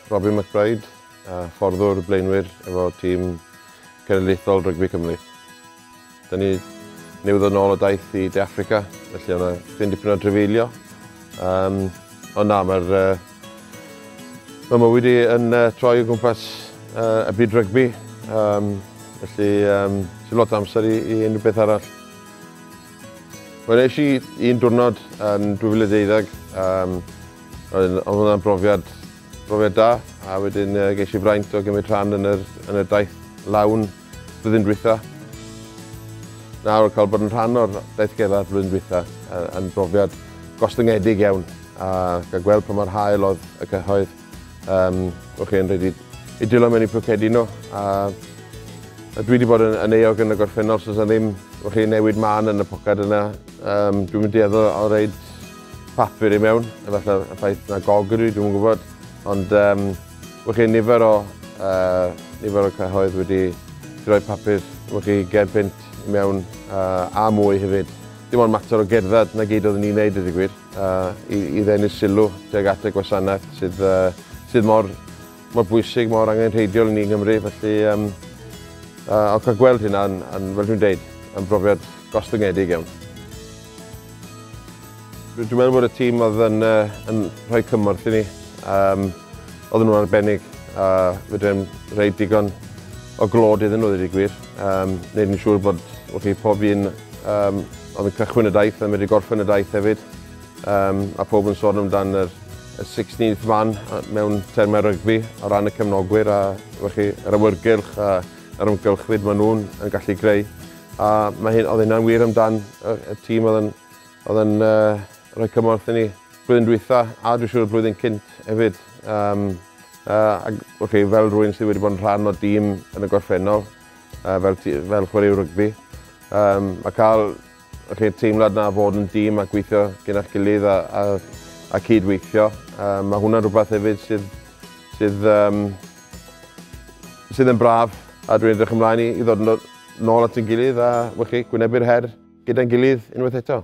Robin McBryde, hyfforddwr blaenwyr efo tîm cenedlaethol Rygbi Cymru. Da ni newydd ddod nôl o daith i De Affrica, felly o'na cryn dipyn o drafeilio. Ond na, mae'r mae mywyd i yn troi o gwmpas y byd rygbi, felly sy'n lot o amser i unrhyw beth arall. Wel, es i un diwrnod yn 2012, oedd hwnna'n brofiad da, a wedyn ges i fraint o gymryd rhan yn y daith lawn blwyddyn dwytha. Nawr, cael bod yn rhan o'r daith gerdded blwyddyn dwytha yn brofiad gostyngedig iawn, a cael gweld pa mor hael oedd y cyhoedd. O'ch chi'n rhaid i dwylo mewn i pocedi nhw, a dwi wedi bod yn euog yn y gorffennol, so ddim o'ch chi'n newid man yn y poced yna. Dwi'n mynd dueddol o roid papur i mewn, efallai y ffaith na gog ydw i, dwi'm yn gwybod. Ond o'ch chi'n nifer o cyhoedd wedi rhoi papur, o'ch chi 20 punt i mewn a mwy hefyd. Dim ond mater o gerdded na gyd oeddwn ni'n neud, ydy gwir, i ddenu sylw tuag at y gwasanaeth sydd mor bwysig, mor angenrheidiol i ni yng Nghymru. Felly, ond cael gweld hynna, yn, fel dwi'n deud, yn brofiad gostyngedig iawn. Dwi'n meddwl bod y tîm oedd yn rhoi cymorth i ni, oedden nhw'n arbennig, a fedrwn rhoi digon o glod iddyn nhw, ddweud y gwir. Wneud yn siŵr bod wrth i pob un oedd yn cychwyn y daith a wedi gorffen y daith hefyd. A pob yn sôn amdan y 16th man mewn termau rygbi o ran y cefnogwyr a chi, yr awyrgylch a yr ymgylchfyd maen nhw'n yn gallu greu. A mae hyn, oedd hynna'n wir amdan y tîm oedd yn rhoi cymorth i ni blwyddyn dwytha a dwi'n siŵr blwyddyn cynt hefyd. Ac, okay, fel rhywun sydd wedi bod yn rhan o dîm yn y gorffennol, fel chwaraewr rygbi, mae cael okay, teimlad na fod yn dîm a gweithio gyda'ch gilydd a cydweithio, mae hwnna'n rhywbeth hefyd sydd yn braf a dwi'n edrych ymlaen i ddod nôl at ein gilydd a chi, gwynebu'r her gyda'n gilydd unwaith eto.